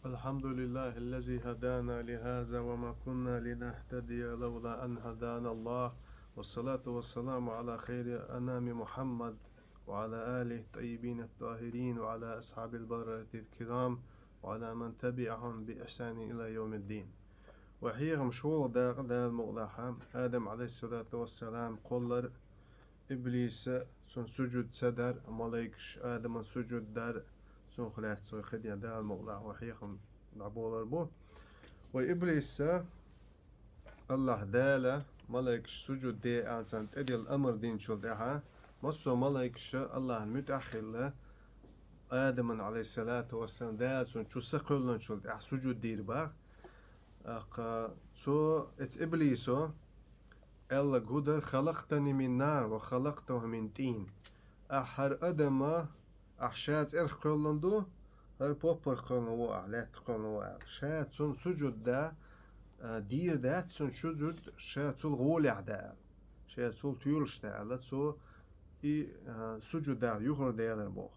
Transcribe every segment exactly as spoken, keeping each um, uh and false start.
الحمد لله الذي هدانا لهذا وما كنا لنهتدي لولا أن هدانا الله، والصلاة والسلام على خير الأنام محمد وعلى آله الطيبين الطاهرين وعلى أصحاب البررة الكرام وعلى من تبعهم بإحسان إلى يوم الدين. Ва хьехам шолгӀа дакъа Дала мукъалахьа, Адам, алейхиссалату вассалам, кхоллар, Иблиса, цун сужуд ца дар, малайкаш Адаман сужуд дар, цунах лаьцна вай кхидӀа Дала мукъалахьа ва хьехам дӀаболар бу. Ва Иблиса, Аллахь Дала малайкаш сужуд де аьнна царна тӀедилла амар динчул тӀехьа, массо а малайкаша Аллахьан муьтӀахь хилла, Адаман, алейхиссалату вассалам, Дала цун чу са кхоьллинчул тӀехьа сужуд дийр бах. Аккха цо, эц Иблисо, аьлла гудар: «خلقتني من نار وخلقته من طين». Ахь хӀара Адама, ахь ша цӀерах кхоьллан ду, хӀара поппарах кхоьллан ву ахь, лаьттах кхоьллан ву аьлла. Ша цун сужуд да, а, дийр дац цун сужуд, ша цул гӀолехь да аьлла. Ша цул тоьлуш да аьлла, цо и, а, сужуд да юхара делар боху.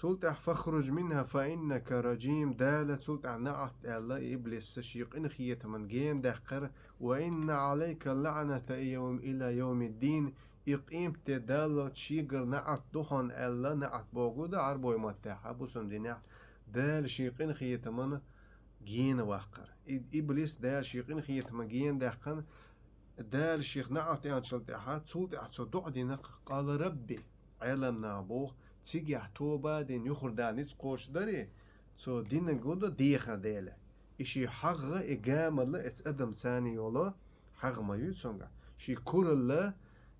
Цул тӀаьхьа: «فاخرج منها فإنك رجيم», Дала цул тӀаьхьа наӀалт аьлла, Иблиса шен къинхетаман гена даьккхира: «وإن عليك اللعنة يوم، إلى يوم الدين», и къематде даллалц шегара наӀалт ду хьуна аьлла, наӀалт бохург да Ӏарбой маттехь, бусалба динехь, Дала шен къинхетаман гена ваккхар. И-, Иблис Дала шен къинхетаман гена даьккхина, Дала шех наӀалт аьллачул тӀаьхьа, цул тӀаьхьа цо доӀа дина: «قال رب», Ӏеламнаха боху, цигахь тоба а дина юхара Дала ницкъ кхочушдари, цо динарг хӀун ду, дехар Дела. И шен хьагӀ, и гамалла эца Адам царна йолу хьагӀ ма ю цуьнгахь. Шен куралла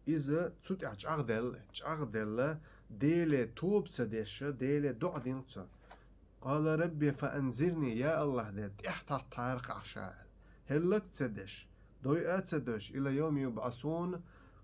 иза цу тӀехь чӀагӀделла, чӀагӀделла, Деле тоба ца деш, Деле доӀа дина цо. «قال رب فأنظرني», я Аллахь Дела, тӀаьхьататтахьара ахь ша аьлла. ХӀеллак а ца деш, дой а ца деш, «إلى يوم يبعثون»,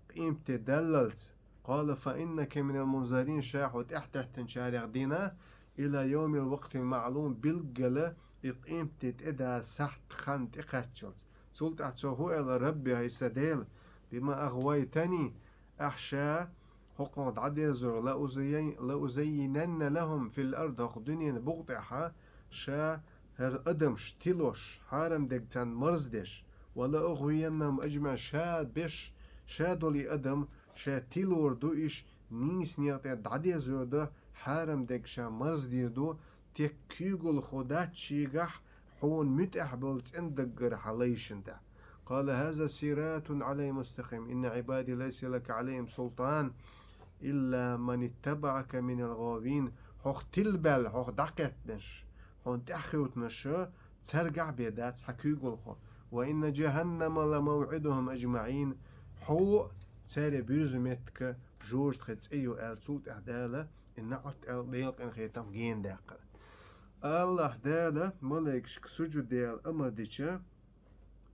къематде даллалц. «قال فإنك من المنظرين», ша хьо тӀаьхьатеттинчарех дина, «إلى يوم الوقت المعلوم», билггала и къематде тӀедала сахьт хан тӀекхаччалц. Цул тӀаьхьа цо хӀун аьлла: «رب», хӀай сан Дела, «بما أغويتني», ахь ша хӀокхунах дӀадерзор, «لأزين-، لأزينن لهم في الأرض», хӀокху дуьненан букъа тӀехьа ша хӀара адамаш тилош, хьарам дерг царна марздеш, «ولأغوينهم أجمعين», ша беш, ша долу и адам, ша тилор ду иш, нийса некъа тӀе дӀадерзор ду, хьарам дерг ша марздийр ду, тек куьйгалхо дац шегахь, хьуна муьтӀахь болу цӀена даггара хьан лайшна тӀехь. «قال هذا صراط علي مستقيم، إن عبادي ليس لك عليهم سلطان إلا من اتبعك من الغاوين». Хьох тилбаьлла, хьох дӀакхеттанаш, хьуна тӀаьхьахевтанаш, цаьргахь бен дац хьан куьйгалхо. «وإن جهنم لموعدهم أجمعين». Хьо церан буьрзу меттиг жожагӀатин цӀе ю аьлла, цул тӀаьхьа Дала и наӀалт аьлла, Делан къинхетам гена даьккхира. Аллахь Дала малайкашка сужуд де аьлла амар дича,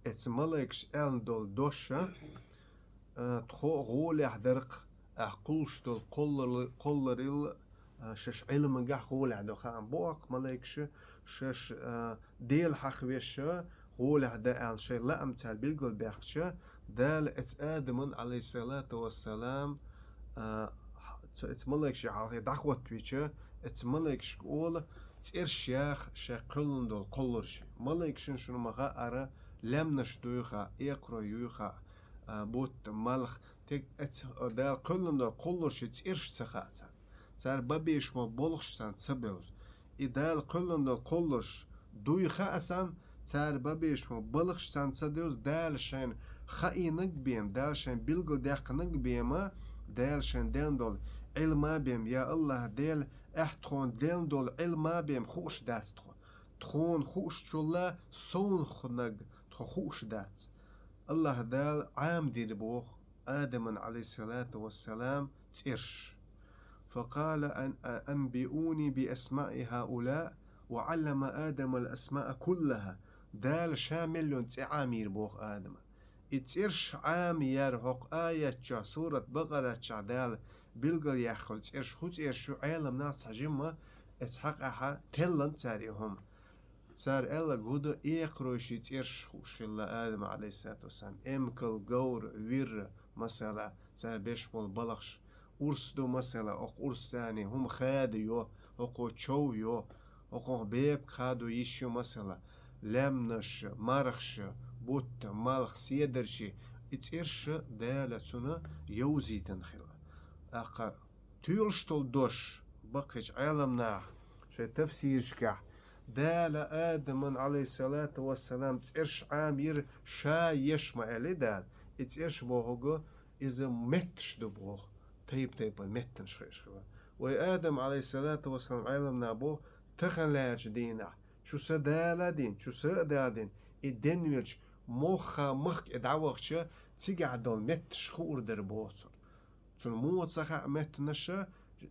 эца малайкаш аьлла долу дош, а, тхо гӀолехь дара-кх, ахь кхуллуш долу кхоллар-, кхолларалла, а, шаьш Ӏилманехь гӀолехь ду хаам боху-кх малайкаша, шаьш, а, Дела хьахавеш гӀолехь дан аьлла шайн лаам цара билгалбаьхкича, Дала эца Адаман, алейхиссалату вассалам, а, цо эца малайкашна хьалхе дӀахӀоттавича, эца малайкашка олу цӀераш яха шайн кхоьллина долу кхолларш. Малайкашна шуна ма хаара, лаьмнаш дуй хаьа, экхарой юй хаьа, а, бутт, малх, тек эца Дала кхоьллина долу кхолларш цӀераш ца хаьа царна. Цара бан безаш ма болхуш царна ца бевза. И Дала кхоьллина долу кхолларш дуй хаьа царна, цара бан безаш ма балхаш царна ца девза, Дала шайна хаийнарг бен, Дала шайна билгалдаьккхинарг бен ма, Дала шайна делла долу Ӏилма бен, я Аллахь Дела, ахь тхуна делла долу Ӏилма бен хууш дац тхо. Тхуна хуушчулла совнах наг тхо хууш дац. Аллахь Дала Ӏамадийр боху Адаман, алейхиссалату вассалам, цӀерш. «فقال أن-، أنبئوني بأسماء هؤلاء، وعلم آدم الأسماء كلها». Дала ша мел йолу цӀе Ӏамийр боху Адаман. И цӀерш Ӏамаяр хӀокху аят чохь, сурат Бакъарат чохь Дала билгалъяьккхина цӀерш, хӀун цӀерш ю, Ӏеламнах цхьа жимма эца хьакъехьа теллан цара и хӀума. Цара аьлларг хӀун ду, экхаройши цӀерш хууш хилла Адама, алейхиссалату вассалам, эмкал, говр, вир, масала, цара беш болу балхаш. Урс ду, масала, окху урсани хӀума хада йо, окхо чов йо, ХӀокхунах бепиг хадо йиш ю масала, лаьмнаш, мархаш, бутт, малх, седарш, и цӀераш Дала цунна йовзийтина хилла. ТӀаккха тоьлуш долу дош баккхийчу Ӏеламнаха шайн тафсирашкахь, Дала Адаман, Ӏалайхиссалату вассалам, цӀераш Ӏама йира ша еш ма аьлла Дала, и цӀераш бохург иза метташ ду боху, тайп-тайпана меттанаш хууш хилла. Вай Адам, Ӏалайхиссалату вассалам, Ӏеламнаха боху, тахана лаьттачу дийнахь, чу са Дала а дина, чу са а Дала дина, и денвелча, мохха махка и дӀавахча, цигахь долу метташ хуур дара боху цунна. Цунна муха ца хаьа меттанаша,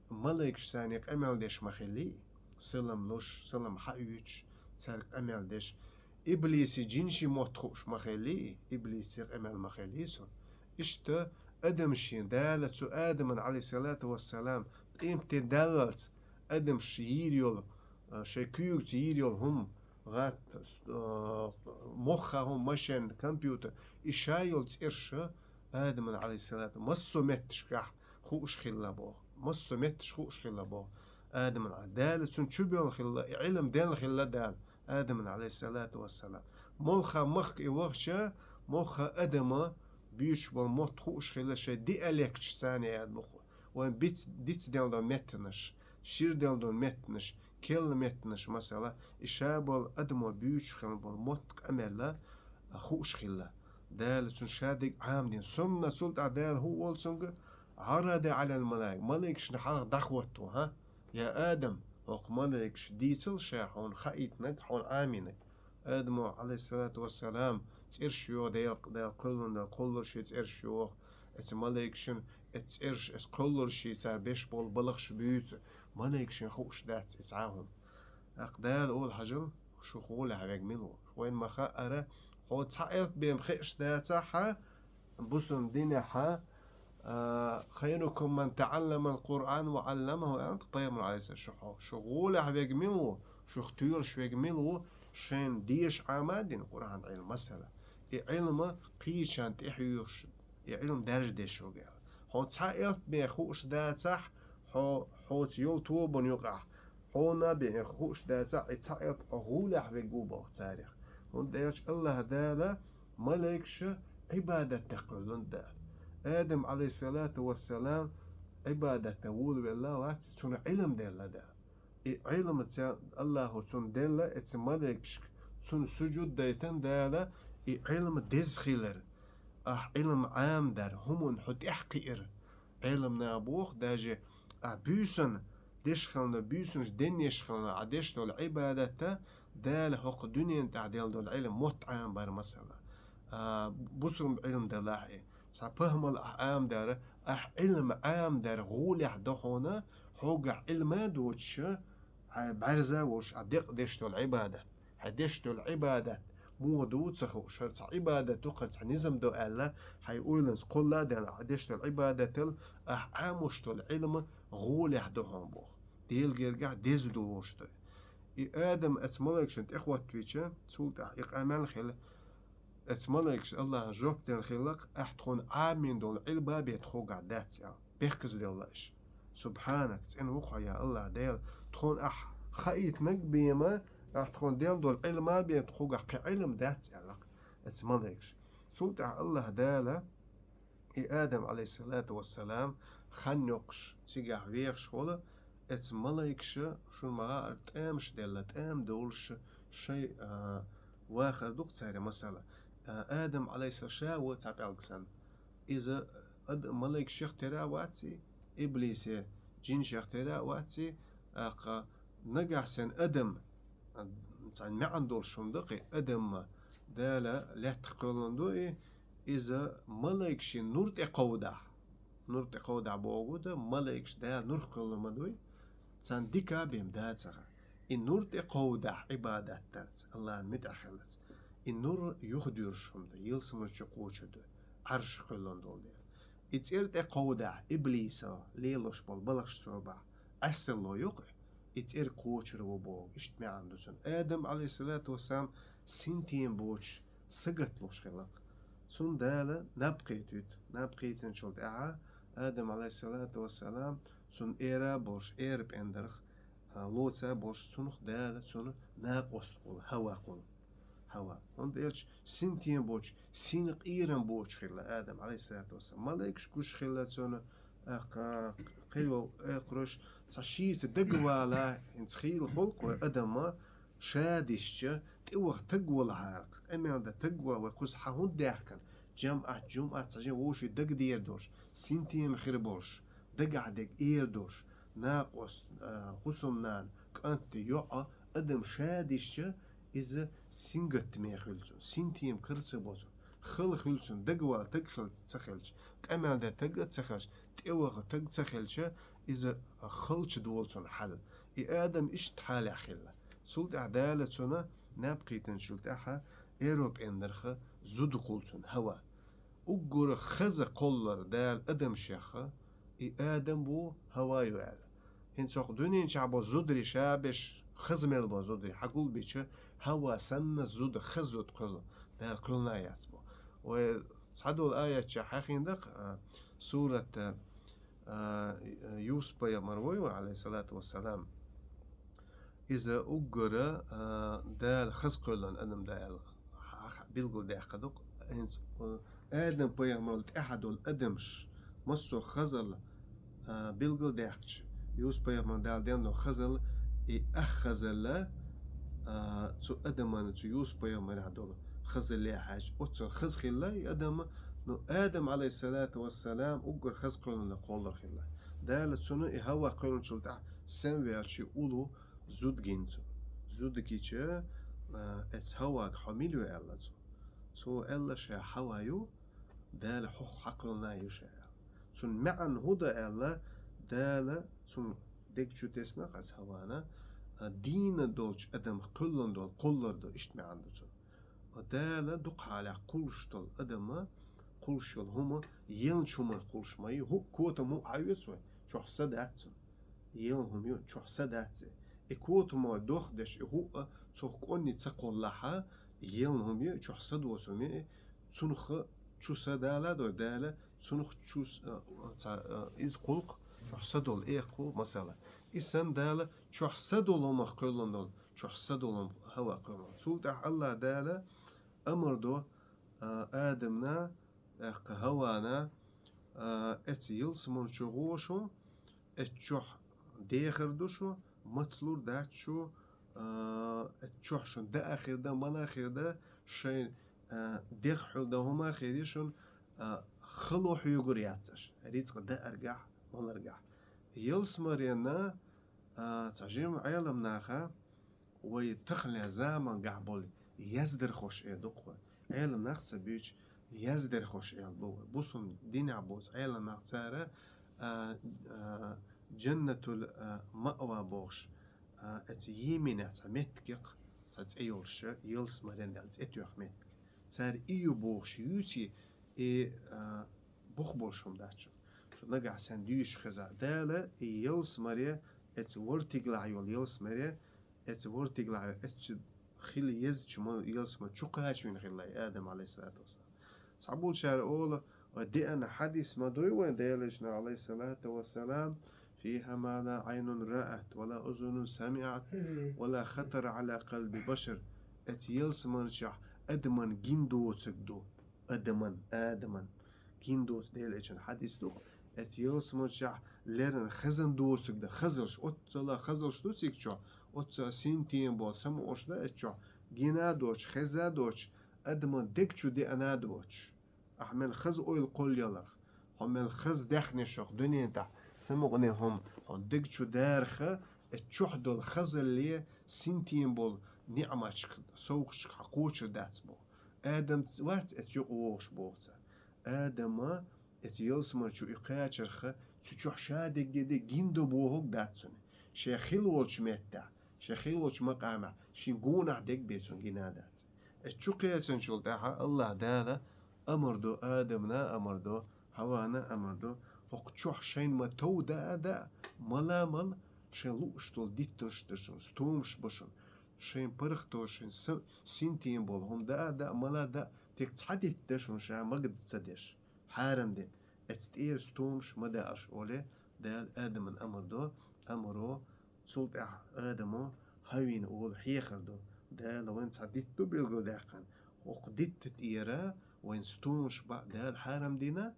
малайкаш царна къамел деш ма хиллий, салам луш, салам хьаоьцуш, цаьрга къамел деш. Иблиси, жинаши мотт хууш ма хиллий, иблиси къамел ма хиллий цунна. Иштта адамашна Дала цу Адаман, Ӏалайхиссалату вассалам, къематде даллалц адамаш йийр йолу, а, шайн куьйгаца йийр йолу хӀума, гӀатта, а, мохха хӀума, машен, компьютер, и ша йолу цӀераш Адаман, Ӏалайхиссалату, массо а метташкахь хууш хилла боху. Массо а метташ хууш хилла боху. Адаман, Дала цунна чу боьлла хилла, и Ӏилма делла хилла Дала Адаман, Ӏалайхиссалату вассалам. Мохха махка и вахча, мохха адама буьйцуш болу мотт хууш хилла шайн диалекташ царна яд боху. Вайн биц-, диц делла долу меттанаш, шира делла долу меттанаш, керла меттанаш, масала, и ша болу адамо буьйцуш хилла болу мотт, къамел а хууш хилла. Дала цунна ша дерг Ӏамадина. Сумма, цул тӀаьхьа Дала хӀун олу цуьнга? Ӏарада Ӏалал малаик. Малайкашна хьалха дӀахӀотто, хӀа? Я Адам, хӀокху малайкаша дийцал ша хьуна хаийтинарг, хьуна Ӏамийнарг. Адамо, Ӏалайхиссалату вассалам, цӀераш йоху Дала, Дала кхоьллина долу кхолларши цӀераш йоху. Эцу малайкашна эцу цӀераш, эцу кхолларши цара беш болу балхаш буьйцу. Малайкашна хууш дац и цхьа а хӀума. ТӀаккха Дала олу, хьажал, шух гӀолехь верг мила ву? Вайна ма хаъара, хьо цхьа элп бен хууш дацахь, бусалба динехь, а, «Хайрукум ман таӀалламал Къуръан ва Ӏалламаху», аьлла Пайхамар, Ӏалайхиссалам, шу хьо. Шух гӀолехь верг мила ву? Шух тоьлуш верг мила ву? Шайна деша Ӏама а дина Къуръан Ӏилма, масала. И Ӏилма кхечарна тӀехьоьхуш, и Ӏилма даржа деш ву аьлла. Хьо цхьа элп бен хууш дацахь, хьо, хьоца йолу тобанна юкъахь, хьуна бен хууш дацахь, и цхьа элп хьо гӀолехь верг ву боху царех. ХӀунда аьлча АллахӀ Дала малайкаш Ӏибадат дан кхоьллина Дала. Адам, Ӏалайхиссалату вассалам, Ӏибадат дан волавелла вац, цунна Ӏилма делла Дала. И Ӏилма ца-, АллахӀа цунна делла, эцу малайкашка цунна сужуд дайтина Дала, и Ӏилма деза хилар. Ахь Ӏилма Ӏамадар, хӀуманна хьо тӀаьхьакхиар. Ӏеламнаха боху, даже ахь буьйсанна деш хилла, буьйсанаш денъеш хилла, ахь деш долу Ӏибадат а, Дала хӀокху дуьнен тӀехь делла долу Ӏилма мотт Ӏамабар, масала. А, бусурба Ӏилма далахь и. Цхьа пахӀмал ахь Ӏамадар, ахь Ӏилма Ӏамадар гӀолехь до хьуна, хьогахь Ӏилма а доцуш, хьайн бӀаьрза а волуш, ахь декъа деш долу Ӏибадат. Хьайн деш долу Ӏибадат муха ду ца хууш, хӀара цхьа Ӏибадат ду, хӀара цхьа низам ду аьлла, хьайн ойланца кхолла а даьлла, ахь деш долу Ӏибадатал, ахь Ӏамош долу Ӏилма гӀолехь до хьуна боху. Делан гергахь деза ду волуш ду. И Адам эцу малайкашна тӀехӀоттавича, цул тӀаьхьа и къамел хилла, эцу малайкаша АллахӀана жоп делла хилла-кх, ахь тхуна Ӏамийна долу Ӏилма бен тхугахь дац аьлла. Бехказа лелла аша. Субхьанак, цӀена ву-кх хьо, я АллахӀ Дела, тхуна ахь хаийтинарг бен ма, ахь тхуна делла долу Ӏилма бен тхугахь кхин Ӏилма дац аьлла-кх эцу малайкаша. Цул тӀаьхьа АллахӀ Дала и Адам, Ӏалайхиссалату вассалам, хан йоккхуш, цигахь вехаш волу, эцу малайкаша, шуна ма хаъара, тӀамаш делла, тӀама долуш, шайн, а, вахар ду-кх цаьрга, масала. А, Адам, Ӏалайхиссалам, ша ву цхьа пӀелг санна. Иза ад-, малайкашех тера а вац и, иблисе, жинашех тера а вац и, тӀаккха нагахь санна адам, а, цхьа маьӀна долуш хӀума ду-кх и, адам Дала лаьттах кхоьллина ду и, иза малайкашийн нур тӀе кховдахь. Нур тӀе кховдахь бохург ду, малайкаш Дала нурх кхоьллина ма дуй, царна дика а бен ма дацара. И нур тӀе кховдахь Ӏибадат дарца, АллахӀна муьтӀахь хиларца. И нур юхадуьйраш хӀума ду, ялсамани чу кхочур ду, Ӏарш кхоьллина долу дела. И цӀера тӀе кховдахь, иблисо лелош болу балхаш цо бахь, Ӏаьсалло ю-кх и, и цӀера кхочур ву боху, иштта маьӀна ду цуьнан. Адам, Ӏалайхиссалату вассалам, синтем боцуш, сагатлуш хилла-кх. Цунна Дала наб кхетийта. Наб кхийтинчул тӀаьхьа Адам, Ӏалайхиссалату вассалам, цунна эра а болуш, эра пӀендарх, а, лоца болуш цунах Дала цунна накъост кхолла, Хьава кхолла. Хьава. ХӀунда аьлча синтем боцуш, син къийрам боцуш хилла Адам, Ӏалайхиссалату вассалам. Малайкаш гуш хилла цунна, а, кха-, кхийол экхараш, цхьа шийца дагавала, хӀинца хийла халкъ вай Адама, ша дисча, тӀеваха таг валахьара, къамел дан таг вала вай, кхуза хьан хӀунда даьхкина, жамаӀат, жумӀат, цхьа жен вовший дагадер долуш, синтем хир болуш, дагахь дерг эр долуш, накъост, а, хӀусамнана, кӀант, йоӀ, Адам ша дисча, иза сингаттаме хуьлу цунна, синтем кара ца бо цунна, хала хуьлу цунна, дагавала таг хила ца хилча, къамел дан таг а ца хилча, тӀеваха таг ца хилча, иза халча долу цунна хьал. И Адам иштта хьалехь хилла. Цул тӀаьхьа Дала цунна наб кхийтинчул тӀаьхьа аьрру пӀендарх зуда кхолла цунна, Хьава. Уггар хаза кхоллар Дала Адам шех, и Адам ву, Хьава ю аьлла. ХӀинца хӀокху дуьнен чохь болу зударий ша беш, хаза мел болу зударий хьагулбича, Хьава санна зуда, хаза зуда кхоьллу, Дала кхоьллина яц бо. Вай цхьадолу аят чохь хьахийна дакха, а, сурат, а, а, Юсуп пайхамар вай ву, Ӏалайхиссалату вассалам. Иза уггара, а, Дала хаза кхоьллина адам да аьлла, хьаха билгалдаьккхина ду-кх. ХӀинца, а, Адам пайхамарал тӀаьхьа долу адамаш массо а хазалла, а, билгалдаьккхича, Юсуп пайхамар Дала денна долу хазалла, и ах хазалла, а, цу адаман, цу Юсуп пайхамарехь долу хазалле хьаьжча, оццул хаза хилла и адам, ну, Адам, Ӏалайхиссалату вассалам, уггар хаза кхоьллина кхоллар хилла. Дала цунна и Хьава кхоьллинчул тӀаьхьа сенвелча уллу зуда гина цунна. Зуда гича, а, эцу Хьавага хьо мила ю аьлла цо. Цо аьлла ша Хьава ю, Дала хьох хьакхоьллина ю ша аьлла. Цунна маьӀна хӀун дан аьлла, Дала цунна дег чу тесна хаза Хьавана, а, дийна долчу адамах кхоьллина долу кхоллар ду, иштта маьӀна ду цунна. Дала дукха хьалехь кхуллуш долу адама, кхуллуш йолу хӀума, елначу хӀуманах кхуллуш ма ю, хӀуъа котам хӀуъа хьаоьцу вай, чохь са дац цунна. Елна хӀума ю, чохь са дац и. И котамо дох деш, и хӀуъа цох кӀонни ца кхоллахьа, елна хӀума ю, чохь са доцу хӀума ю, цунах чу са дала дой Дала, цунах чу с-, а, а, ца, а, иза кхуллу, чохь са долу, экха кхуллу, масала. И санна Дала чохь са долу хӀумах кхоьллина долу, чохь са долу Хьава кхоьллина. Цул тӀаьхьа Аллах Дала амар до, а, Адамна, тӀаккха Хьавана, а, эцу ялсамани чу гӀо шу, эцу чохь дехар ду шу, мацлур дац шу, а, эцу чохь шун даа хир дан, мала хир дан, шайн, а, дегӀ хьуьлла дан хӀума хир ю шун, а, хало хьоьгур яц аша, рицкъа дааргахь, маларгахь. Ялсамаренна, а, цхьа жимма Ӏеламнаха, вай таханлера замангахь болу яздархош эр ду-кх вай. Ӏеламнах ца буьйцу, яздархош эр бу вай. Бусулба динехь боцу Ӏеламнах цара, а, а, Джаннатул, а, Маъва бохуш, а, эца Йеменехь цхьа меттиг я-кх, цхьа цӀе йолуш, ялсамарен аьлла цӀе тоьхна меттиг. Цара и ю бохуш юьйций, и, а, бух болуш хӀума дац шу. Шу нагахь санна дуьйцуш хеза. Дала и ялсамаре, эца вортиглахь йолу ялсамаре, эца вортиглахь, эца хила езачу ма-, ялсамани чу кхачавина хилла и Адам, Ӏалайхиссалату вассалам. Цхьаболчара олу, деана хьадис ма дуй вайн Делан Элчано, Ӏалайхиссалату вассалам: «فيها ما لا عين رأت ولا أذن سمعت ولا خطر على قلب بشر». Эца ялсамани чохь адаман гина доцург ду. Адаман, Адаман. Гина доцу Делан Элчан хьадис ду. Эца ялсамани чохь леррина хезна доцург дан хазалш, оццала хазалш ду цига чохь, оццала синтем болу самукъаш дан эца чохь, гина доцуш, хезна доцуш, адаман дег чу деана доцуш. Ахьа мел хаза ойла кхоллаяларх, хьо мел хаза даьхнешах дуьнен тӀехь, самукъане хӀума хьо дег чу дарха, эца чохь долу хазалле синтем болу ниъматашка, совгӀаташка хьан кхочур дац боху. Адам ц-, вац эца юкъа вогӀуш боху цара. Адама эца ялсамани чу и кхачарха, цу чохь ша дегге де гиндо бохург дац цуьнан. Шен хила волчу меттехь, шен хила волчу макъамехь, шен гонахь дегбе цунна гина дац. Эца чу кхечанчул тӀаьхьа Аллах Дала амар до Адамна, амар до Хьавана, амар до: хӀокху чохь шайна ма тов даа а даа, мала а мала, шайн лууш долу диттанаш дан шуна, стомаш бан шуна, шайн паргӀато, шайн са-, синтем болу хӀума даа а даа, мала а даа, тек цхьа дитта дан шуна ша магад ца деш, хьарам дина, эца тӀера стомаш ма даа аша, оле, Дала Адаман амар до, амаро Цул тӀаьхьа Адамо Хьавина олу хьехар ду. Дала вайн цхьа дитт ду билгалдаьккхина. ХӀокху дитта тӀера вайн стомаш баъ Дала хьарам дина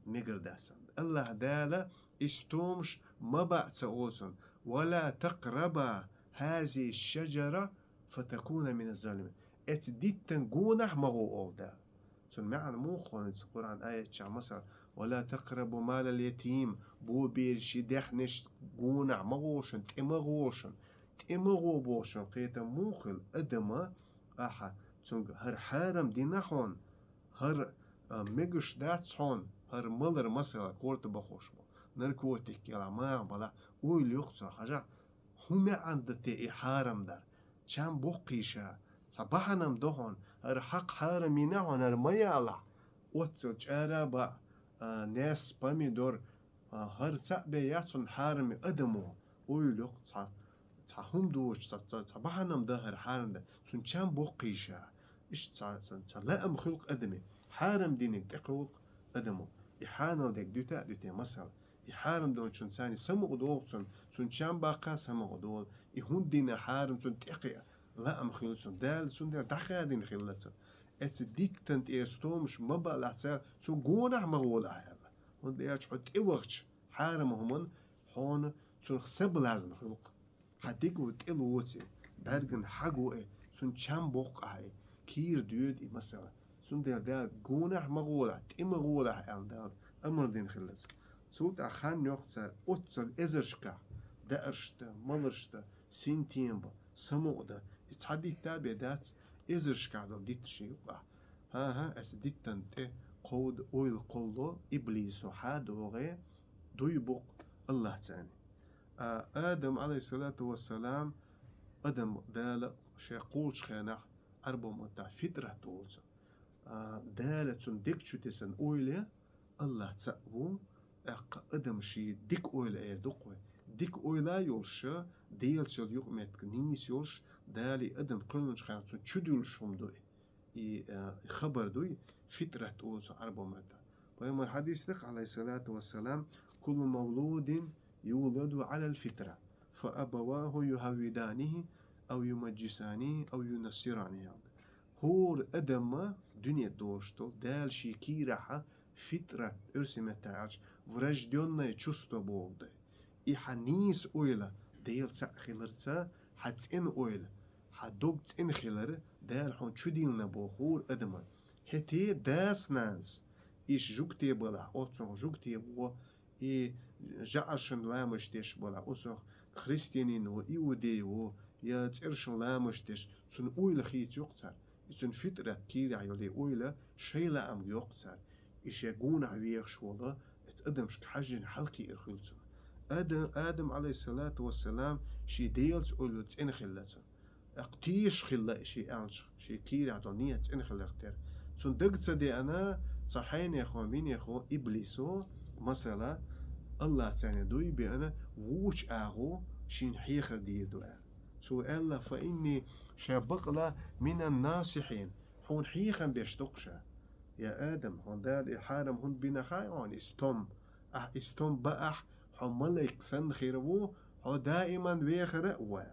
мегар дац. АллахӀ Дала и стомаш ма баъ ца олу цунна. «Ва ла такъраба хӀазихи шаджара фатакуна мина залимин». Эцу диттан гонахь ма гӀо олу Дала. Цуьнан маьӀна муха хуьлу Къуръан аят чохь, масала: «Ва ла такърабу малал ятим», бо бераш, ши дехнаш гонахь ма гӀошун, тӀе ма гӀошун, тӀе ма гӀо бохучун кхетам муха хуьлу адама, ахьа, цуьнга хӀара хьарам дина хьуна, хӀара, а, мегаш дац хьуна, хӀара малар, масала, корта бахош бу, наркотик яла, маха бала, ойла йоккху цо, хьажа, хӀун маьӀна ду те и хьарам дар? Чам боккхийша, цхьа бахьана-м до хьуна, хӀара хьакха хьарам йина хьуна, хӀара ма ялахь. Оццул чӀара баъ, а, нес, помидор, а, хӀара цхьаъ бен яц хьуна хьарам адамо. Ойла йоккху цхьа, цхьа хӀума доцуш, цхьа, цхьа, цхьа бахьана-м дан хӀара хьарам дан. Цунна чам боккхийша. Иштта цхьа, цхьа, цхьа лаам хуьлу-кх адамийн. Хьарам диниг тӀекхуьлу-кх адамо. И хьанал дерг дуьту а дуьту, масала. И хьарам долчун царна самукъа догӀу цунна, цунна чам баккха самукъа долу. И хӀунда дина хьарам цунна тӀекхиа лаам хуьлу цунна. Дала цундела дӀахадийна хилла цунна. Эцу диттан тӀера стомаш ма баалахь цара, цунна гонахь ма гӀолахь аьлла. ХӀунда аьлча хьо тӀевахча хьарам хӀуманна хьуна цунах соблазн хуьлу-кх. Хьан дика ву тӀе лоций, бӀаьргана хьаго и, цунна чам боккхахь и, кийра доьду и, масала. Цундела Дала гонахь ма гӀолахь, тӀе ма гӀолахь аьлла Дала амар дина хилла цара. Цул тӀаьхьа хан йоккху цара оццул эзаршкахь, дааршта, маларшта, синтем бан, самукъа дан. И цхьа дитта бен дац, эзаршкахь долу дитташ юкъахь. ХӀан-хӀа, эцу диттан тӀе кховда ойла кхолло иблисо хьан догӀе, дуй бу-кх АллахӀ царна. А, Адам, алейхиссалату вассалам, адам Дала шен кхуллучу хенахь, Ӏарбо маттахь фитрат олу цунна. А, Дала цунна дегчу тесна ойла АллахӀ цхьаъ ву, тӀаккха адам шен дика ойла эр ду-кх вай. Дика ойла а йолуш, Делаца йолу юкъаметтиг нийса йолуш, Дала и адам кхоьллинчу хенахь цунна чудуьллуш хӀума ду и. И, а, хабар дуй, фитрат олу цу Ӏарбо маттахь. Пайхамар хьадис дакъа, алейхиссалату вассалам: «Куллу мавлудин юладу алал фитра, фа абаваху юхаввиданихи, ав юмаджисанихи, ав юнассиранихи». ХӀора адамма дуьне долуш долу Дала шен кийрахьа фитрат, оьрсийн меттахь аьлча, врождённое чувство боху дай. И хьан нийса ойла Дела цхьаъ хиларца, хьан цӀена ойла, хьан дог цӀена хилар Дала хьуна чудиллина боху хӀора адаман. ХӀетте дас-нанас, иша жугтий балахь, оццунах жугтий боху, и жаӀаршна ламаз деш балахь, оццунах христианин ву, иудей ву, я цӀершна ламаз деш, цунна ойла хийца йоккху цара. И цуьнан фитрат кийрахь йолу ойла шайн лаамга йоккху цара. И шен гонахь вехаш волу эцу адамашка хьаьжжина хьалакхиар хуьлу цунна. Ада-, Адам, алейхиссалату вассалам, шен Делаца ойла цӀена хилла цунна. ТӀаккха тешаш хилла и шен аьлча, шен кийрахь долу ният цӀена хиларх тера. Цунна дага ца деана, цхьа хьенехо, минехо, иблисо, масала, АллахӀ царна дуй беана, вочу агӀо шена хьехар дийр ду аьлла. Цо аьлла: «Фа инни», ша бакъала, «минан насихьин», хьуна хьехам беш ду-кх ша. Я Адам, хьуна Дала и хьарам хӀунда бина хаьий хьуна, и стом? Ахь и стом баахь, хьо малайк санна хир ву, хьо даиман вехар а ву аьлла.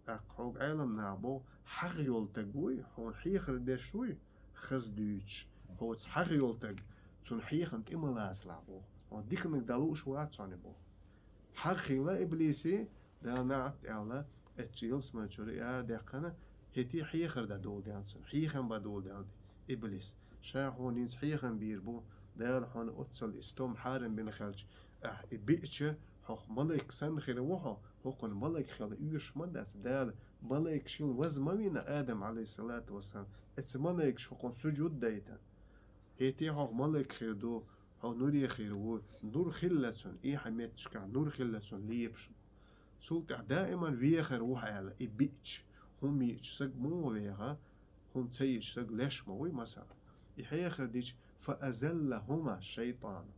ТӀаккха хьоьга Ӏеламнаха боху, хьагӀ йолу таг вуй, хьуна хьехар деш вуй, хаза дуьйцуш, хьоца хьагӀ йолу таг, цунна хьехам тӀе ма лацалахь боху. Хьо диканиг дӀалууш вац хьуна боху. ХьагӀ хилла иблисе, Дала наӀат аьлла, эццу ялсамани чуьра и арадаьккхина, хӀетте хьехар дан долу даьлла цунна, хьехам бан долу даьлла иблис. Ша хьуна хӀинца хьехам бийр бу, Дала хьуна оццул и стом хьарам бина хилча, ахь и биъча, хьох малайк санна хир ву хьо, хӀокхунна малайк хила оьшуш ма дац, Дала малайкаш хила ваза ма вина Адам, алейхиссалату вассалам, эцу малайкаш хӀокхунна сужуд дайтан. ХӀетте хьох малайк хир ду, хьо нуре хир ву, нур хилла цунна, и хьан метташкахь нур хилла цунна лепаш. Цул тӀаьхьа даиман вехар ву хьо аьлла, и биъча, хӀума йиъча саг муха веха, хӀума ца йиъча саг леш ма вуй, масала. И хьехар дича, «фа азаллахума шайтану».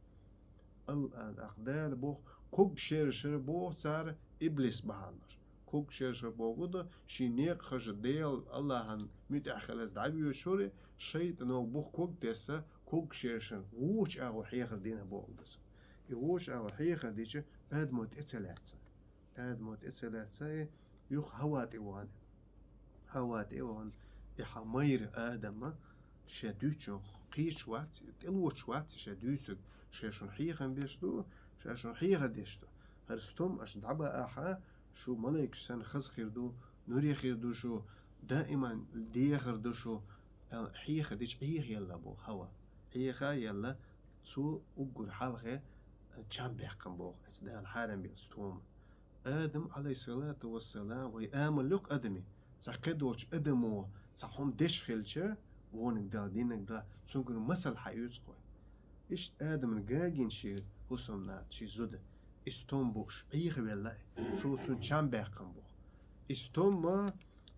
Ал-, а, тӀаккха Дала боху, ког шершира боху цара иблис бахьанаш. Ког шершира боху ду, шен некъахажа Дела АллахӀан муьтӀахь хилаза дӀавоьшура, шайтано буху ког тесса, ког шершина вочу агӀо хьехар дина боху ду цо. И вочу агӀо хьехар дича, Адамо тӀе ца лаьцна. Адама тӀе ца лаьццай, юха Хьава тӀе вахана. Хьава тӀе вахана, и хьа майра Адама ше дуьйцучох кхийча вац, тӀелоцуш вац ше дуьйцург, ше шуна хьехам беш ду, ше шуна хьехар деш ду. ХӀара стом аша дӀабаахьа, шу малайкаш санна хаза хир ду, нуре хир ду шу, даиман дехар ду шу, аьлла, хьехар дича Ӏехаелла боху Хьава. Ӏеха а елла, цо уггар хьалхе чам баьккхина боху, эца Дала хьарам бина стома. Адам, Ӏалайхиссалату вассалам, вай амал йоккху адаме, цхьа кхидолчу адамо цхьа хӀума деш хилча, вониг дала, динниг дала, цуьнгара масал хьаоьцу кхо. Иштта Адамна гагина шен хӀусамнана, шен зуда, и стом бууш, Ӏехавелла, цо цунна чам баьккхина боху. И стом ма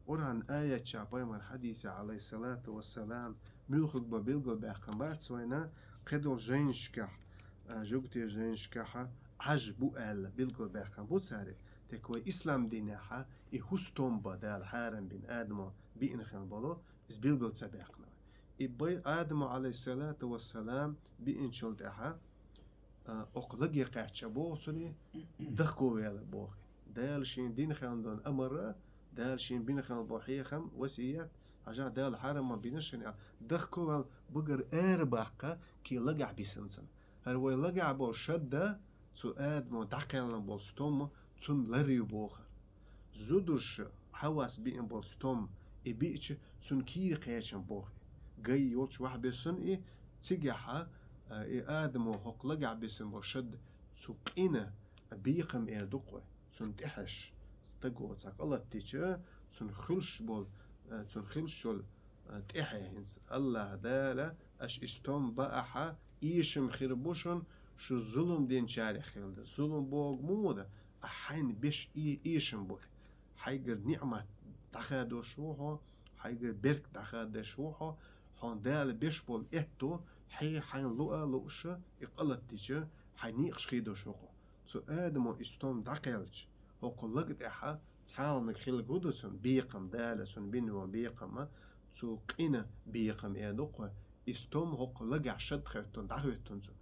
Къуръан аятчахь, пайхамар хьадисехь, Ӏалайхиссалату вассалам, муьлхарг бан билгалбаьккхина бац вайна, кхидолу жайнашкахь, а, жугтийн жайнашкахь Ӏаж бу аьлла билгалбаьккхина бу цара, тек вай ислам динехь и хӀун стом бан Дала хьарам бина Адамо биъна хилла болу, иза билгал ца баьккхина вай. И бай Адамо, Ӏалайхиссалату вассалам, биъначул тӀаьхьа, а, окху лаге кхаьчча боху цуьнан, дахко ваьлла боху. Дала шен дина хилла долу амар, Дала шен бина хилла болу хьехам, васият, хьажахь, Дала хьарам ма бина шуна аьлла, дахко ваьлла багара ара баккха, кхин лагахь бисина цунна. ХӀара вай лагахь болу шадда, цу Адамо дӀакхаьллина болу стом цунна лар ю боху. Зударша Хьавас биъна болу стом и биъча, цунна кийра кхаьчна боху. Гай йолчу вахьбисина и, цигахьа, а, и Адамо хӀокху лагахь бисина болу шадда цу къина бекхам эр ду кхо, цунна тӀехьеш. Стаго цхьа къа латтича, цунна хуьлуш болу, а, цунна хуьлуш йолу, а, тӀехье хӀинца. АллахӀ Дала, аша и стом баахьа, эшам хир бу шуна, шу зулум динчарех хилла дан. Зулум бохург муха дан? Ахь хьайна беш и-, эшам бу. Хьайгара ниъмат дӀахадош ву хьо, хьайгара беркат дӀахадош ву хьо, хьуна Дала беш болу аьтто, хье хьайна луъа а лууша, и къа латтича, хьайн некъаш хедош ву хьо. Цу Адамо и стом дӀакхаьлча, хӀокху лага тӀехьа цхьалниг хилла гу ду цунна бекхам, Дала цунна бина йолу бекхама, цу къина бекхам эр ду кхо, и стом хӀокху лагахь шад хоьттун, дӀахоьттун цунна.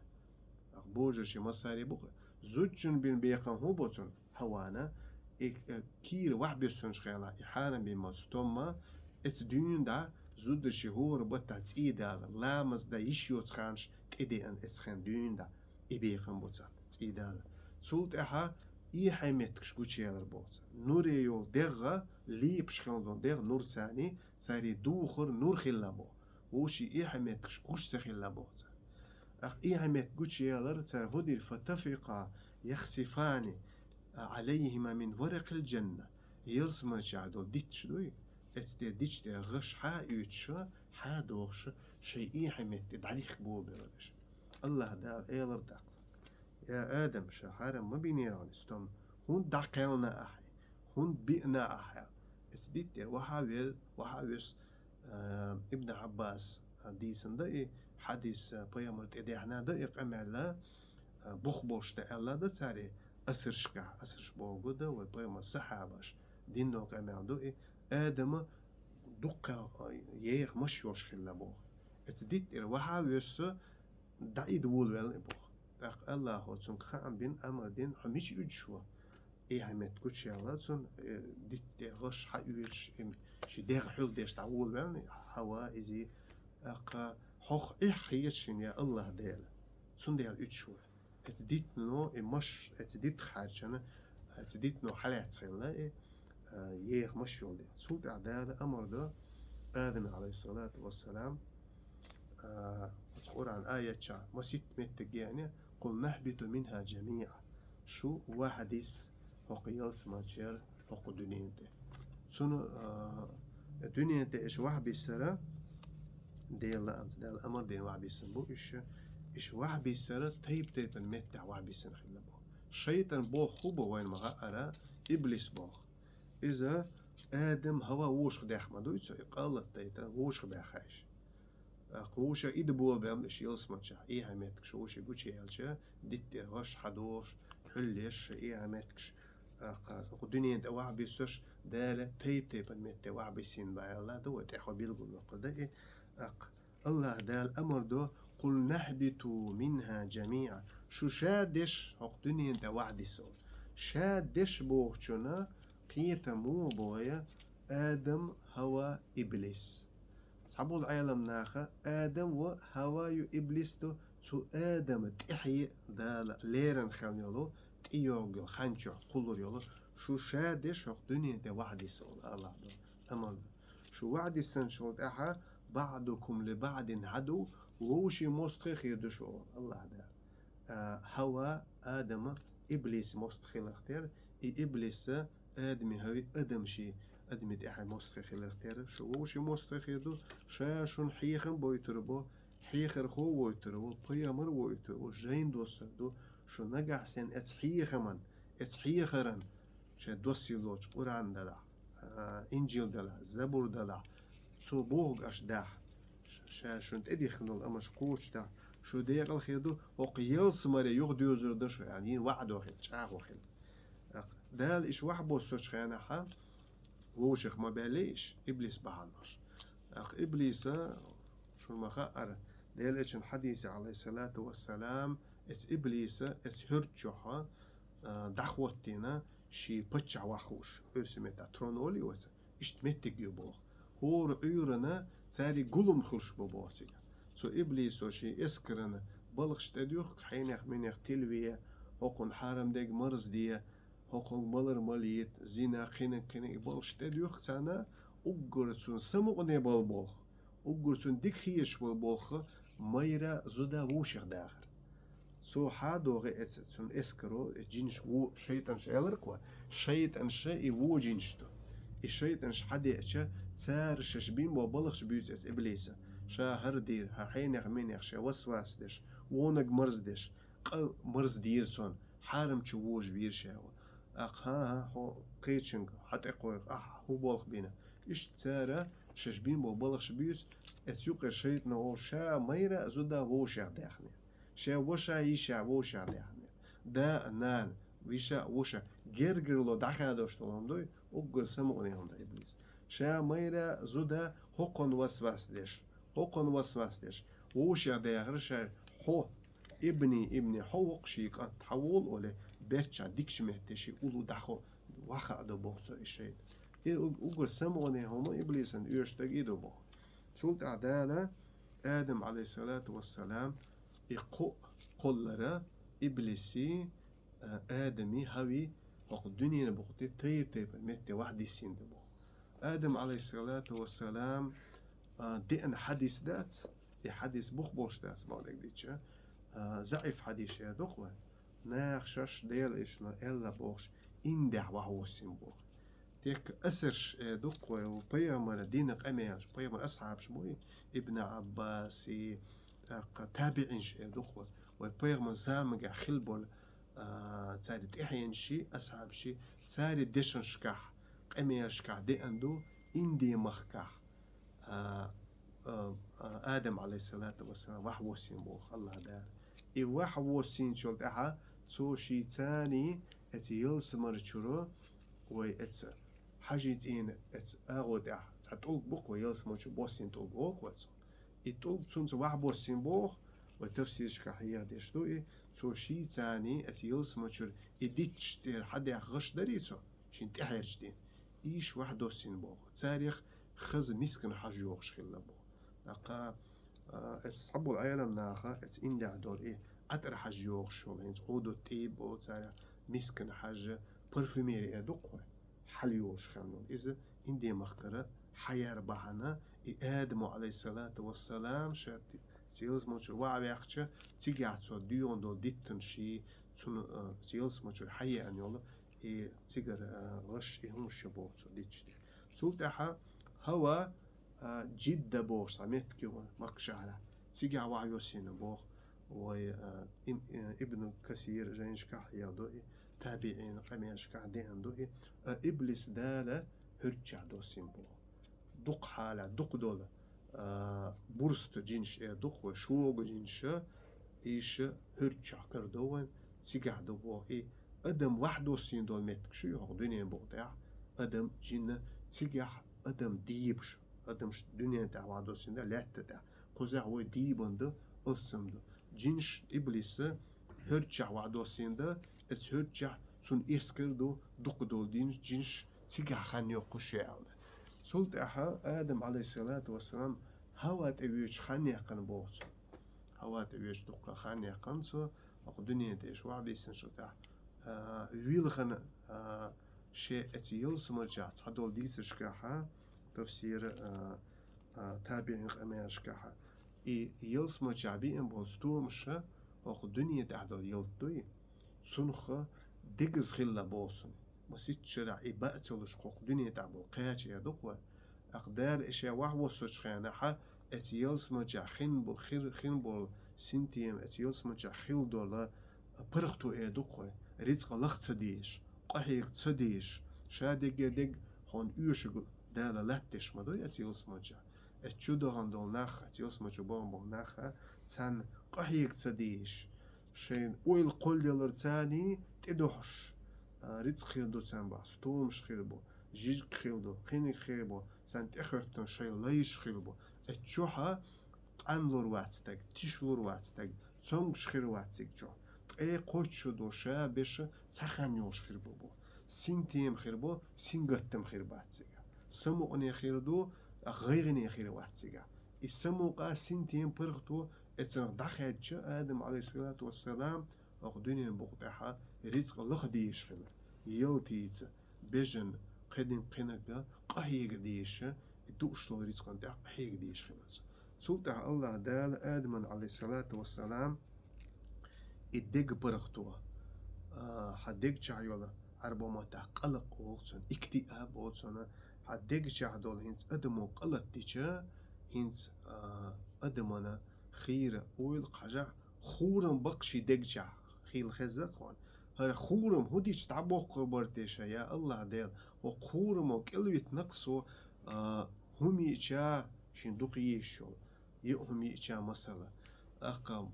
Ах, божарши массаре бу кхо. Зудчун бина бекхам хӀун бу цунна? Хьавана, и, э, кийра вахьбисинчу хенахь, и хьарам бина ма стомма, эца дуьйна дӀа, зударши хӀора баттахь цӀий дала, ламаз дан йиш йоцу ханаш тӀедеана эца хен дуьйна дӀа, и бекхам бу царна, цӀий дала. Цул тӀаьхьа эхье меттигаш гучуялар боху царна. Нуре йолу дегӀ, лепаш хилла долу дегӀ, нур царний, царий духар нур хилла боху. Вовшийн эхье меттигаш гуш ца хилла боху царна. Ах, эхье меттиг гучуялар цара хӀун дира, фатафикъа яхсифани Ӏалайхима мин варакъил джанна. Ялсаманчохь долу дитташ дуй, эцу тӀе дича тӀе гӀаш хьа а оьцуш, хьа а дохуш, шайн эхье метте дӀадихка болабелла деш. АллахӀ Дала элар даккха: «Я Адам, ша хьарам ма бинера хьуна и стом, хӀунда дӀакхаьллина ахьа, хӀунда биъна ахьа?» Эцу дитта тӀера вахьа а вел-, вахьа а вуьсу, а, Ибн Хьаббас, а, дийцина дан и хьадис, а, пайхамар тӀедехьна дан и къамел, а, бух болуш дан аьлла дан цара и асаршкахь, асарш боху дан вай пайхамар сахьабаш дина долу къамел ду и, Адама дуккха, а, еха маш йолуш хилла боху. Эцу дитта тӀера вахьа а вуьсу, дӀаида волавелла и боху. ТӀаккха АллахӀо цуьнга хаам бина, амар дина: «Хьо мича уьдуш ву?» Эхье метте гучуяьлла цунна, э, дитта тӀе гӀаш хьа оьцуш, и ши дегӀ хьуьлдеш дӀаволавелла, Хьава, изий, тӀаккха: «Хьох эхь хеташ хӀина, я АллахӀ Дела, цундела уьдуш ву». Эцу диттано и маш, эцу дитта хьаьрчина, эцу диттано хьалаьцна хилла и, а, еха маш йолу дела. Цул тӀаьхьа Дала амар до Адаме, Ӏалайхиссалату вассалам, а, оцу Къуръан аятчахь маситта меттиг гена: «Къулнахьбиту минхьа джамиӀа». Шу вахьа дисса хӀокху ялсаманчера, хӀокху дуьнен тӀе. Цуьнан, а, дуьнен тӀе иша вахьа биссара, Делан лаамца, Дала амар дина вахьа биссина бу иша, иша вахьа биссара тайп-тайпана меттехь вахьа биссина хилла бу. ШайтӀан боху хӀун бу вайна ма хаьара, иблис боху. Иза Адам, Хьава вовшах даьхна ма дуй цо, и къа латта дайтина вовшах баьхна иша. ТӀаккха вовшах ида болабелла иша ялсаманчахь, эхье меттигаш вовшийн гучуяьлча, дитта тӀера гӀаш хьадохуш, хьуьллеш, эхье меттигаш, тӀаккха кху дуьнен тӀе вахьа биссош, Дала тайп-тайпана метте вахьа биссина баьлла ду вай тӀехьо билгалбоккхур дан и, тӀаккха АллахӀ Дала амар до: «Къулнахьбиту минхьа джамиӀа». Шу ша деш хӀокху дуьнен тӀе вахьа диссо. Ша деш бохучунна кхетам ма бой Адам, Хава, Иблис. Цхьаболу Ӏеламнаха Адам ва Хава ю, Иблис ду, цу Адама тӀаьхье Дала леррина хилла йолу, тӀейогӀу йолу хан чохь кхуллур йолу, шу ша деш хӀокху дуьнен тӀе ваьхьа дисса олу Аллах ду, амал ду. Шу ваьхьа диссинчул тӀаьхьа, «баъдукум ли баъдин Ӏаду», вовшийн мостагӀий хир ду шу олу Аллах Дала. А, Хава, Адама, Иблис мостагӀ хиларх тера, и Иблиса Адами, Хави, Адам ши, Адами тӀаьхье мостагӀий хиларх тера, шу вовшийн мостагӀий хир ду, ша шуна хьехам бойтур бу, хьехархо войтур ву, пайхамар войтур ву, жайн доссур ду, шу нагахь санна эцу хьехаман, эцу хьехаран, шайн доссийла долчу Къуръан делахь, а, Инжил делахь, Забур делахь, цо бохург аша дахь, ша шуна тӀедихкина долу амалш кхочушдахь, шу декъала хир ду, хӀокху ялсамаре юхадоьзур ду шу, аьлла, йина ваӀдо хилла, чӀагӀо хилла. ТӀаккха Дала иша ваьхьа боссучу хенахь, вовшех ма баьллий иша, Иблис бахьана долуш. ТӀаккха Иблиса, шуна ма хаъара, Делан Элчанан хьадисехь, Ӏалайхиссалату вассалам, эцу Иблиса, эцу хӀорда чохь, а, дӀахӀоттийна, шен паччахь ваха хууш, оьрсийн меттехь трон олий оцу, иштта меттиг ю боху. ХӀора Ӏуьйранна цаьрга гулам хуьлуш бу боху цигахь. Цу Иблисо шен эскаран балхаш тӀедуьхку, хьенех-минех тилаве, хӀокхунна хьарам дерг марзде, хӀокхунга малар малийта, зина, кхиниг, кхиниг балхаш тӀедуьхку царна, уггар цунна самукъане болу болх, уггар цунна дика хеташ болу болх, майра, зуда вовшех дахар. Цо хьан догӀу эца, цунна эскаро, э, жинаш ву, шайтӀанаш эларкхо, шайтӀанаша и ву жинаш ду. И шайтӀанаш хьан деача, цара шаьш бин бо балхаш буьйцу эца Иблиса. Ша хӀара дийр, хьан хьенех-минех шен васвас деш, вонаг марздеш, къа марздийра цунна, хьарам чу вожа вийра ша ву. Ахьа, хьо кхечуьнга хьан тӀекхойкху, ахьа, хӀун болх бина? Иштта цара шаьш бин бо балхаш буьйцу, эца юкъера шайтӀано олу ша майра а зуда вовшех даьхнера. Шен ваша, йиша вовшех даьхнера. Да а, нана, виша а, вуша, гергарло дӀахадош долу хӀума дуй, уггар самукъане хӀума ду Иблис. Ша майра а зуда хӀокхунна васвас деш, хӀокхунна васвас деш, вовшех дахар ша, хьо, ибни, ибни, хьо воккха шен кӀант, хьан волу олий, бертчахь дикачу метте шен уллу дӀахо ваха а ду боху цо и шайтӀа. И уг-, уггар самукъане хӀума Иблисан оьшург и ду боху. Цул тӀаьхьа Дала Адам, Ӏалайхиссалату вассалам, и кхоъ кхоллара Иблиси, а, Адами, Хави, хӀокху дуьненан букъа тӀе тайп-тайпана метте ваьхьа диссина ду боху. Адам, Ӏалайхиссалату вассалам, а, деана хьадис дац, и хьадис бух болуш дац, бакъдерг дийцича, а, заӀиф хьадис эр ду-кх вай. Наха шаьш Делан Элчано аьлла бохуш, индехь ваьхьа воссийна боху. Текка асарш эр ду-кх вай, пайхамара дина къамелаш, пайхамара асхьабаш бу и, Ибн Ӏаббаси, тӀаккха табиӀинаш эр ду-кх вай, вай пайхамаран заманахь хилла болу, а, цаьрга тӀаьхьенашший, асхьабашший, цаьрга дешнашкахь, къамелашкахь деана ду, Инден махкахь, а, а, а, Адам, Ӏалайхиссалату вассалам, ваьхьа воссийна боху Аллах Дала. И ваьхьа воссийначул тӀаьхьа цо шийцаний эца ялсамани чуьра, вай эца хьажий цӀийнан эца агӀо тӀехь цхьа тӀулг бу-кх вай, ялсамани чу боссийна тӀулг олу-кх вай цунах. И тӀулг цунца ваьхьа боссийна боху, вай тафсирашкахь хьехадеш ду и, цо шийцаний эца ялсамани чуьра и дитташ тӀера хьадаьхна гӀаш дарий цо, шен тӀаьхьарчу дийнахь. Иша ваьхьа доссийна боху. Царех хаза мискан хьаж йохуш хилла боху. ТӀаккха, а, эца цхьаболу Ӏеламнаха, эца индехь долу и Ӏатар хьаж йохуш йолу, хӀинца Ӏуду тӀийб боху царех, мискан хьаж, парфюмери эр ду-кх вай, хьал йолуш хилла йолу. Иза Инден махкара хьаяр бахьана, и Адамо, Ӏалайхиссалату вассалам, ша ти-, ялсамани чуьра ваьхьа ваьккхича, цигахь цо доьгӀна долу диттанаш, цунна, а, ялсамани чуьра хьаеана йолу, и цигара, а, гӀаш, и хӀумаш ю боху цо дитташ. Цул тӀаьхьа Хава, а, Джидда бохуш цхьа меттиг ю вайн Макка шахьарахь. Цигахь ваьхьа йоссийна боху. Вай, а, им-, а, Ибн Касир жайнашкахь хьехаду и, табиӀинийн къамелашкахь деана ду и, а, Иблис Дала хӀордачохь доссийна боху. Дукха хьалахь, дукха долу, а, бурста жинаш эр ду-кх вай, шога жинаш, иша хӀордачохь карадо вайн, цигахь ду боху и, адам ваьхьа доссийна долу меттигаш ю хӀокху дуьненан букъа тӀехь, адам, жин, цигахь адам дийбаш, адамаш дуьненан тӀехь ваьхьа доссийна ду, лаьтта тӀехь. Кхузахь вай дийбан ду, алсам ду. Жинаш, Иблиса хӀордачохь ваьхьа доссийна ду, эца хӀордачохь цунна эскар ду, дукха долу дин-, жинаш цигахь хан йоккхуш яьлла. Цул тӀаьхьа Адам, алейхиссалату вассалам, Хьава тӀе воьдуш хан яьккхина боху цо. Хьава тӀе воьдуш дукха хан яьккхина цо, хӀокху дуьнен тӀе ша вахь биссинчул тӀаьхьа, а, вилхана, а, шен эцу ялсамачохь цхьадолу дийцаршкахьа, тафсира, а, а, табиин къамелашкахьа. И ялсамачохь биъна болу стомаша хӀокху дуьнен тӀехь долу ялта дуй, цунах дегаза хилла боху цунна. Масийтта шарахь и баа ца луш хӀокху дуьнен тӀехь болу кхача эр ду-кх вай. Акха Дала и ша вахь воссучу хенахьа, эцу ялсамачохь хин бу-, хир-, хин болу синтем, эцу ялсамачохь хилла долу паргӀато эр ду-кх вай. Рицкъа лаха ца дезаш, къахьега ца дезаш, ша дегге дег хьуна оьшург Дала латтадеш ма дуй эцу ялсамачохь. Эцу чу дахана долу нах, эцу ялсамачо бахана болу нах, царна къахьега ца дезаш, шайн ойла кхоллаялар царний тӀедохьуш, а, рицкъа хир ду царна бах, стомаш хир бу, жижиг хир ду, кхиниг хир бу, царна тӀехӀоьттина шайн лайш хир бу. Эцу чохьа къанлур вац стаг, тишлур вац стаг, цомгуш хир вац цига чохь. Ткъе кхоччуш ду ша беша цхьа хан йолуш хир бу бу. Синтем хир бу, сингаттам хир бац цига. Самукъане хир ду, гӀайгӀане хир вац цига. И самукъа, синтем, паргӀато эцунах дӀахаьдча, Адам, алейхиссалату вассалам, хӀокху дуьнен букъа тӀехьа рицкъа лаха дезаш хилла. Ялтийца, бежана, кхидин кхинага къахьега дезаш, и дууш долу рицкъан тӀехь къахьега дезаш хилла цо. Цул тӀаьхьа Аллаха Дала Адаман, алейхиссалату вассалам, и дег паргӀато, а, хьан дег чохь йолу, Ӏарбойн маттахь къалакъ боху цунна, иктиаб боху цунна, хьан дег чохь долу хӀинца адамо къа латадича, хӀинца, а, адамана хийра ойла кхажахь, хурам бакъ ши дег чохь хила хеза-кх хьуна. ХӀара хурам хӀун дича дӀабоккхур бара те ша, я Аллаха Дела, хӀокху хурамо кӀелвитина-кх со, а, хӀума йиъча шен дукха езаш йолу, йиъ хӀума йиъча масала. Аккха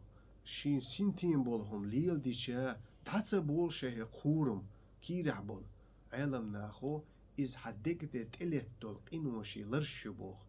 шен синтем болу хӀума леладича, дӀа ца болу шайн хӀокху хурам кийрахь болу. Ӏеламнахо иза хьан дег тӀе тӀелетта долу къинош, и ларш ю боху.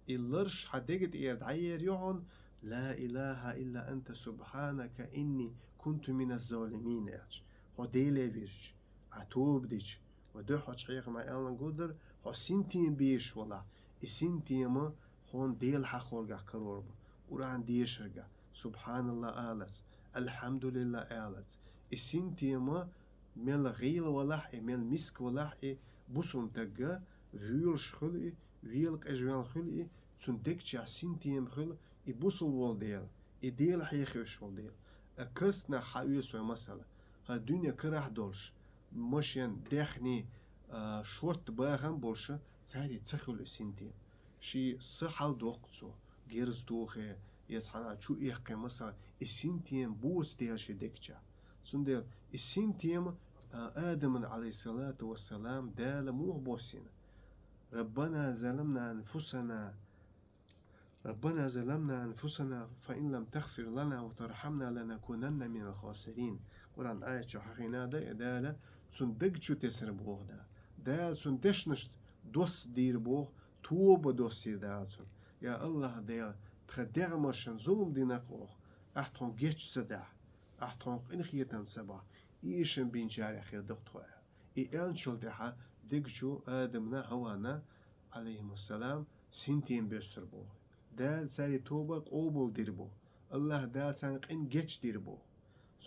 И ларш хьан дега тӀера дӀаер ю хьуна, «Ла илаха илла анта субханака инни кунту миназ-залимин», аьлча, хьо Деле вирзича, ахь тоба дича, вай дуьххьарчу хьехамехь аьлларг гур дара, хьо синтем беш валахь, и синтема хьуна Дела хьахоргахь карор бу, Къуръан дешаргахь, субханалла аларца, алхьамдулилла аларца. И синтема мел гӀийла валахь и, мел миска валахь и, бусулба стагга воьлуш хуьлу и, вела къежвелла хуьлу и, цуьнан дег чохь синтем хуьлу и, бусулба волу дела, и Дела хьехавеш волу дела. А карст нах хьаоьсу вай масала. ХӀара дуьне карахь долуш, машен, даьхни, а, шортта бахам болуша, цаьрца ца хуьлу и синтем. Шен са хьаладоккху цо, герз тухе, я цхьана чу эккхе масала, и синтем боцу дела шен дег чохь. Цундела и синтем, а, Адаман, алейхиссалату вассалам, Дала муха боссийна? «Раббана заламна анфусана, Раббана заламна анфусана, фа ин лам тагфир лана ва тархамна ланакунанна минал хасирин». Къуръан аят чохь хьахийна ду и, Дала цунна даг чу тесира боху Дала. Дала цунна дешнашна дос дийр боху, тоба доссийра Дала цунна. Я Аллаха Дела, тхан дегӀмашна зулам дина-кх оха, ахь тхуна геч ца дахь, ахь тхуна къинхетам ца бахь, эшам бинчарех хир ду-кх тхо аьлла. И аьллачул тӀаьхьа дег чу Адамна, Хьавана, алейхимассалам, синтем боьссур бу. Дала цаьрий тоба къобалдийр бу. Аллаха Дала царна къин гечдийр бу.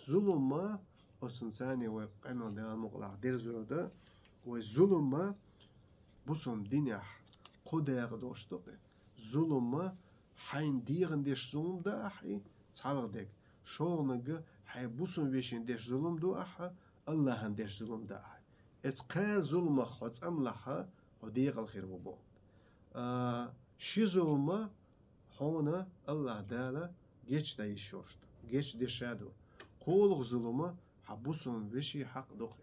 Зулам ма, оцунца вай къамел Дала мукъалахь дерзор ду, вай зулам ма бусулба динехь кхо дакъа долуш ду-кх. Зулам ма хьайна дегӀан деш зулам ду ахь и, цхьалгӀа дерг. ШолгӀаниг, хьайн бусулба вешина деш зулам ду ахь, Аллахьан деш зулам ду ахь. Эцу кхаа зуламах хьо цӀанлахь, хьо декъала хир ву боху. А, ши зулам ма хьуна Аллаха Дала гечдеш йолуш ду, гечдеш а ду. КхоалгӀа зулам ма хьан бусулба вешин хьакъ ду-кх.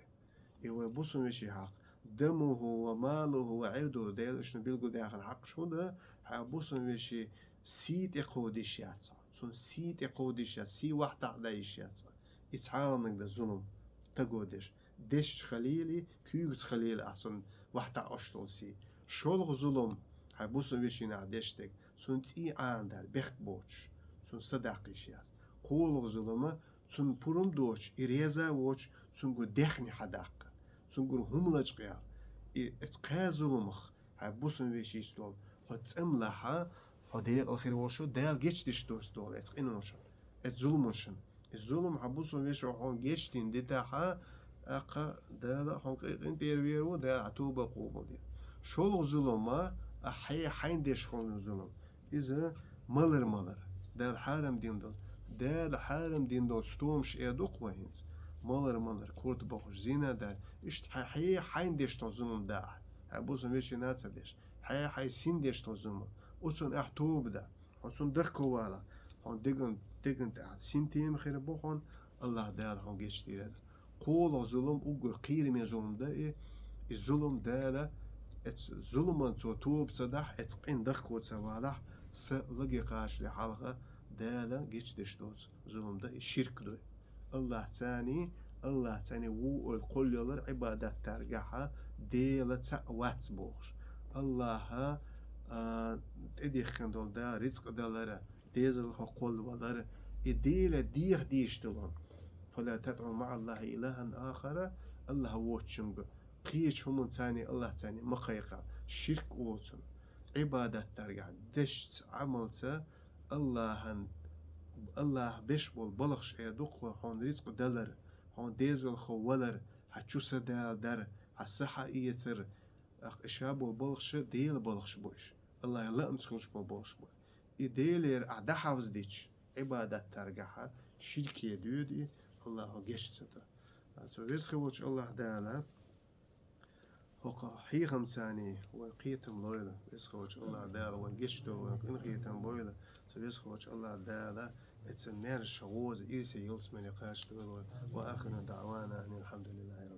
И вай бусулба вешин хьакъ. Дамуху ва малуху ва Ӏирдуху, Дала шуна билгалдаьккхина хьакъаш хӀун ду, хьан бусулба вешин сий тӀекховдийш яц хьо. Цуьнан сий тӀекховдийш яц, сий вахьтахь дайш яц хьо. И цхьалгӀаниг ду зулам стага деш. Дешча хилийла и, куьйгаца хилийла ахь цуьнан вахьтахь Ӏаш долу сий. ШолгӀа зулам, хьайн бусулба вешина ахь деш дерг, цуьнан цӀий Ӏанадар, бехк боцуш, цуьнан са даккхийш яц. КхоалгӀа зулам ма, цунна пурам доцуш, и реза воцуш, цунгара дехне хьадаккха, цунгара хӀума лачкъаяла. И эцу кхаь зуламах хьайн бусалба вешийца долу хьо цӀанлахь, хьо декъала хир волуш ву, Дала гечдеш доцу долу эцу къиношна, эцу зуламашна. И зулам хьан бусалба вешо хьуна гечдина дитахь, тӀаккха Дала хьуна къинтӀера вер ву, Дала хьан тоба къобалдина. ШолгӀа зулам а хье хьайна деш хилла зулам. Иза малар-малар. Дала хьарам дина долу. Дала хьарам дина долу стомаш эр ду-кх вай хӀинца. Малар-малар, корта бохуш, зина дар. Иштта хье хьайна деш долу зулам да ахь. Хьайн бусалба вешина а ца деш. Хье хьайн син деш долу зулам. Оцунна ахь тоба да. Хьо цунна дахковала. Хьуна деган, деган тӀехь синтема хир бу хьуна, Аллах Дала хьуна гечдийр ду. КхоалгӀа зулам уггар кхераме зулам да и, и зулам Дала, эцу зуламан цо тоба ца дахь, эцу къин дахко ца валахь, са лаге кхачале хьалха Дала гечдеш доцу зулам да и, ширк ду. Аллах цани, Аллах цани ву ойла кхоллалар Ӏибадат даргахьа, Дела цаӀ вац бохуш. Аллаха, а, тӀедихкина долу Дала рицкъ далара, дезалхо кхоллавалара, и Дела деха дийш долу. Фала тадӀу маӀаллахи илахӀан ахара, Аллах воцчунга кхечу хӀуманца цани, Аллах цани ма кхайкха, ширк оцун. Ӏибадат даргахь дешца, Ӏамалца Аллахьан, Аллах беш болу балхаш эр ду-кх хьуна рицкъ далар, хьуна дезалхо валар, хьан чу са дала дар, хьан са хьаэцар, ахь иша болу балхаш Дела балхаш бу иш. Аллахьан лаамца хуьлуш болу балхаш бу. И Делера ахь дӀахьавзадича, Ӏибадат даргахьа, ширке доьду и, Аллахо геч ца до. Цу веза хи волчу Аллах Дала хӀокху хьехамцаний вайн кхетам лойла, веза хи волчу Аллах Дала вайн гечдойла, вайн къинхетам бойла, цу веза хи волчу Аллах Дала эца маьрша гӀоза ирсе ялсмале кхачадойла вай. Ва ахиру даӀвана анил хьамдулиллахи